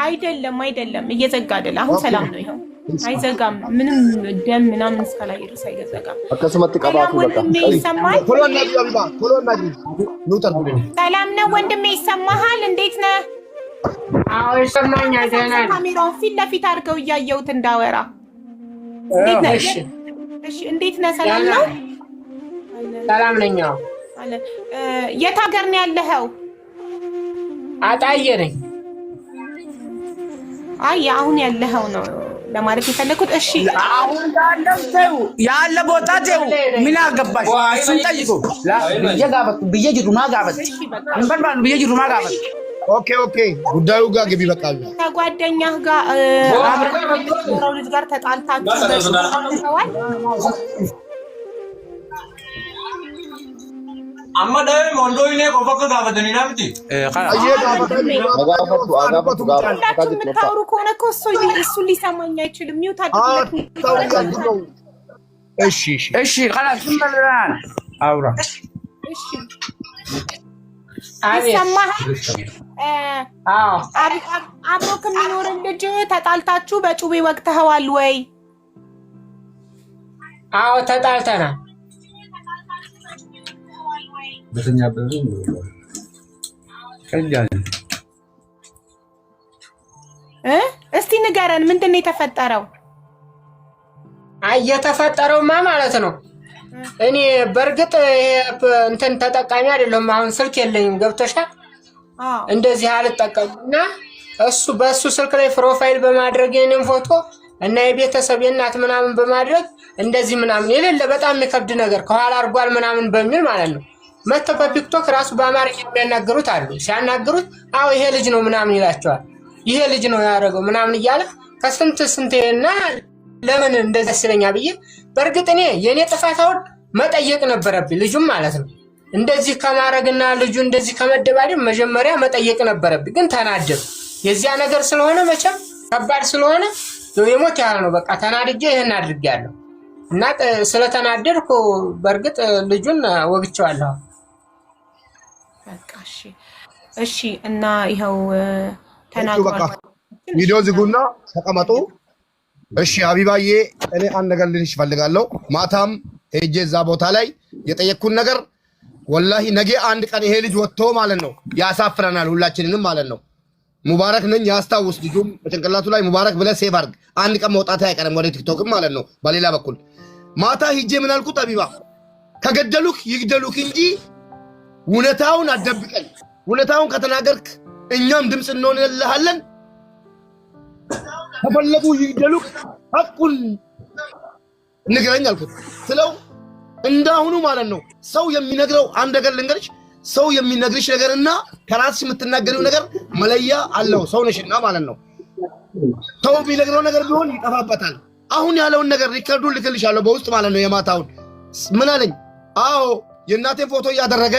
አይደለም አይደለም፣ እየዘጋ አይደል። አሁን ሰላም ነው። ይኸው አይዘጋም። ምንም ደም ምናምን እስከላይ ድረስ አይዘጋም። Akkasumatti ሰላም qabaatu bakka. ወንድሜ ይሰማል? ቶሎ አናግሪው አቢባ፣ ቶሎ አናግሪው። ኑ ጠርጉልኝ። ሰላም ነው ወንድሜ ይሰማሃል? እንዴት ነህ? አዎ ይሰማኛል። ደህና ነኝ። ካሜራውን ፊት ለፊት አድርገው እያየሁት እንዳወራ። እንዴት ነህ? እሺ እሺ፣ እንዴት ነህ? ሰላም ነው? ሰላም ነኝ። አዎ አለ። የት ሀገር ነው ያለኸው? አጣዬ ነኝ። አይ አሁን ያለኸው ነው ለማለት የፈለኩት። እሺ አሁን ያለው ተው፣ ያለ ቦታ ተው። ምን አገባሽ? እሱን ጠይቁ። ብዬ ጋፈቱ ብዬ ጅሩ ማ ጋፈት እሺ በቃ እንበልባሉ ብዬ ጅሩ ማ ጋፈት Okay okay፣ ጉዳዩ ጋር ግቢ። በቃ ከጓደኛህ ጋር አብረህ ከምትኖረው ልጅ ጋር ተጣልታችሁ ተዋል? Amma dhabe mondoyne qofa akka gaafatanii naa miti. አየህ ወንድሜ Gaafatu gaafatu gaafatu. ሁላችሁ የምታወሩ ከሆነ እኮ እሱ እሱን ሊሰማኝ አይችልም። Mute አድርጉለት። ነው። እሺ እሺ፣ እሺ خلاص ዝም በል አውራ። እሺ አቤት። ይሰማሃል? አዎ አብሮ ከሚኖርን ልጅ ተጣልታችሁ በጩቤ ወቅተኸዋል ወይ? አዎ ተጣልተናል። እ እስቲ ንገረን፣ ምንድን ነው የተፈጠረው? አይ የተፈጠረውማ ማለት ነው እኔ በእርግጥ ይሄ እንትን ተጠቃሚ አይደለሁም። አሁን ስልክ የለኝም። ገብቶሻል? አዎ እንደዚህ አልጠቀምም እና እሱ በእሱ ስልክ ላይ profile በማድረግ የኔን ፎቶ እና የቤተሰብ የእናት ምናምን በማድረግ እንደዚህ ምናምን የሌለ በጣም የሚከብድ ነገር ከኋላ አድርጓል ምናምን በሚል ማለት ነው መጥተው በቲክቶክ ራሱ በአማርኛ የሚያናግሩት አሉ። ሲያናግሩት አዎ ይሄ ልጅ ነው ምናምን ይላቸዋል። ይሄ ልጅ ነው ያደረገው ምናምን እያለ ከስንት ስንት እና ለምን እንደዚህ ስለኛ ብዬ በእርግጥ እኔ የእኔ ጥፋት አሁን መጠየቅ ነበረብኝ ልጁም ማለት ነው። እንደዚህ ከማድረግና ልጁ እንደዚህ ከመደባደብ መጀመሪያ መጠየቅ ነበረብኝ፣ ግን ተናደድኩ። የዚያ ነገር ስለሆነ መቼም ከባድ ስለሆነ የሞት ያህል ነው። በቃ ተናድጄ ይህን አድርጌያለሁ እና ስለተናደድኩ በእርግጥ ልጁን ወግቼዋለሁ። በቃ እሺ እሺ። እና ይኸው በቃ ተናግሯል። ቪዲዮ ዝጉና ተቀመጡ። እሺ ሀቢባዬ፣ እኔ አንድ ነገር ልልሽ እፈልጋለሁ። ማታም ሄጄ እዛ ቦታ ላይ የጠየቅኩን ነገር ወላሂ ነገ አንድ ቀን ይሄ ልጅ ወጥቶ ማለት ነው ያሳፍረናል ሁላችንንም ማለት ነው። ሙባረክ ነኝ ያስታውስ፣ ልጁም በጭንቅላቱ ላይ ሙባረክ ብለህ save አድርግ። አንድ ቀን መውጣት አይቀርም ወደ ቲክቶክም ማለት ነው። በሌላ በኩል ማታ ሂጄ ምን አልኩት? አቢባ ከገደሉክ ይግደሉክ እንጂ እውነታውን አትደብቀን። እውነታውን ከተናገርክ እኛም ድምፅ እንሆንልሃለን። ከፈለጉ ይግደሉክ፣ ሐቁን ንገረኝ አልኩት። ስለው እንዳሁኑ ማለት ነው ሰው የሚነግረው አንድ ነገር ልንገርሽ፣ ሰው የሚነግርሽ ነገርና ከራስሽ የምትናገሪው ነገር መለያ አለው። ሰው ነሽና ማለት ነው። ሰው የሚነግረው ነገር ቢሆን ይጠፋበታል። አሁን ያለውን ነገር record ኡን ልክልሻለሁ በውስጥ ማለት ነው። የማታውን ምን አለኝ? አዎ የእናቴን ፎቶ እያደረገ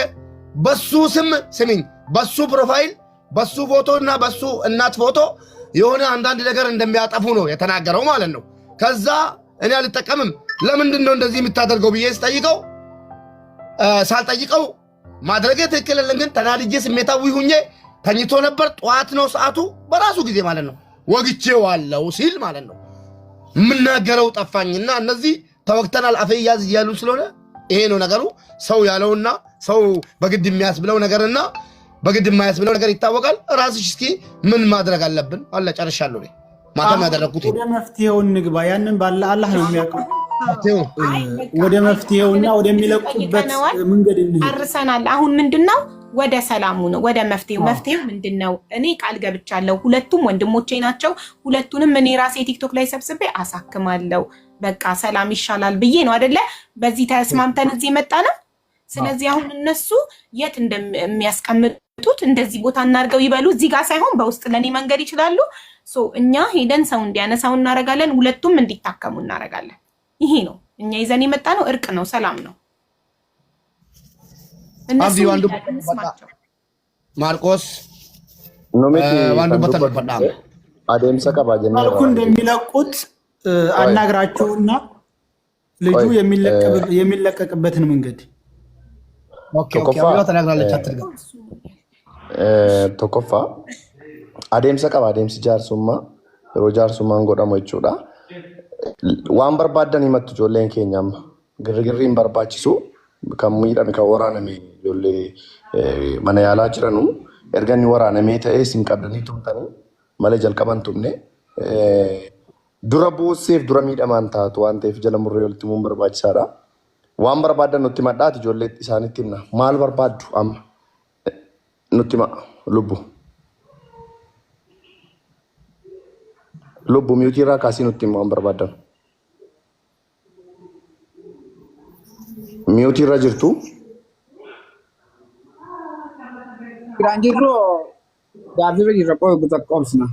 በሱ ስም ስሚኝ፣ በሱ profile፣ በሱ ፎቶ እና በሱ እናት ፎቶ የሆነ አንዳንድ ነገር እንደሚያጠፉ ነው የተናገረው ማለት ነው። ከዛ እኔ አልጠቀምም ለምንድን ነው እንደዚህ የምታደርገው ብዬ ስጠይቀው ሳልጠይቀው ማድረጌ ትክክል አይደለም፣ ግን ተናድጄ ስሜታዊ ሁኜ ተኝቶ ነበር። ጠዋት ነው ሰዓቱ፣ በራሱ ጊዜ ማለት ነው ወግቼዋለሁ ሲል ማለት ነው የምናገረው ጠፋኝና እነዚህ ተወግተናል አፌ ያዝ እያሉ ስለሆነ ይሄ ነው ነገሩ። ሰው ያለውና ሰው በግድ የሚያስብለው ነገርና በግድ የማያስብለው ነገር ይታወቃል። ራስሽ እስኪ ምን ማድረግ አለብን አለ። ጨርሻለሁ። እኔ ማታም ያደረግኩት ይሄ ወደ መፍትሄው እንግባ። ያንን ባለ አላህ ነው የሚያውቀው። መፍትሄው አይ በቃ ወደ መፍትሄውና ወደሚለቁበት ጠይቀነዋል፣ መንገድ እንሂድ። ጨርሰናል። አሁን ምንድን ነው ወደ ሰላሙ ነው፣ ወደ መፍትሄው። መፍትሄው ምንድን ነው? እኔ ቃል ገብቻለሁ። ሁለቱም ወንድሞቼ ናቸው። ሁለቱንም እኔ ራሴ ቲክቶክ ላይ ሰብስቤ አሳክማለሁ። በቃ ሰላም ይሻላል ብዬ ነው አደለ? በዚህ ተስማምተን እዚህ የመጣ ነው። ስለዚህ አሁን እነሱ የት እንደሚያስቀምጡት እንደዚህ ቦታ እናድርገው ይበሉ። እዚህ ጋር ሳይሆን በውስጥ ለእኔ መንገድ ይችላሉ። So እኛ ሄደን ሰው እንዲያነሳው እናደርጋለን። ሁለቱም እንዲታከሙ እናደርጋለን። ይሄ ነው እኛ ይዘን የመጣ ነው። እርቅ ነው፣ ሰላም ነው። እነሱ አብዲ ዋንዱ እንስማቸው። ማርቆስ Numiti waan kan dubbatan dubbatu dubbadhaa. adeemsa qaba jennee መልኩ እንደሚለቁት አናግራቸውና ልጁ ቆይ፣ የሚለቀቅበትን መንገድ Okay okay Tokkoffaa አብዲ ተናግራለች፣ አትድገም። Tokkoffaa Adeemsa qaba, adeemsi jaarsummaa yeroo jaarsummaan godhamu jechuudha. Waan barbaaddan himattu ijoolleen keenya amma. Girgirri hin barbaachisu, kan miidhame, kan waraaname, ijoollee mana yaalaa jiranu erga inni waraanamee ta'ee isin qabdanii tumtanii malee jalqaban tumne, dura boosseef dura miidhamaan taatu waan ta'eef jala murree walitti himuun barbaachisaadha. Waan barbaaddan nutti himadhaati, ijoollee isaanitti himna. Maal barbaaddu amma nutti hima lubbu. Lubbu, mute irraa kaasii nutti hima waan barbaaddan. Mute irra jirtu. Jiraan jirru gaaffiirra jirra qo'ee qoobsina.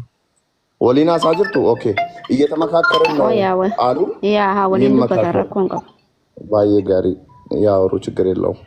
Waliin haasaa jirtu? Okay. እየተመካከርን ነው ያው አሉ። ያ waliin dubbatan ይመካከሩ። rakkoon qabu. ባዬ ጋሪ ያወሩ፣ ችግር የለውም።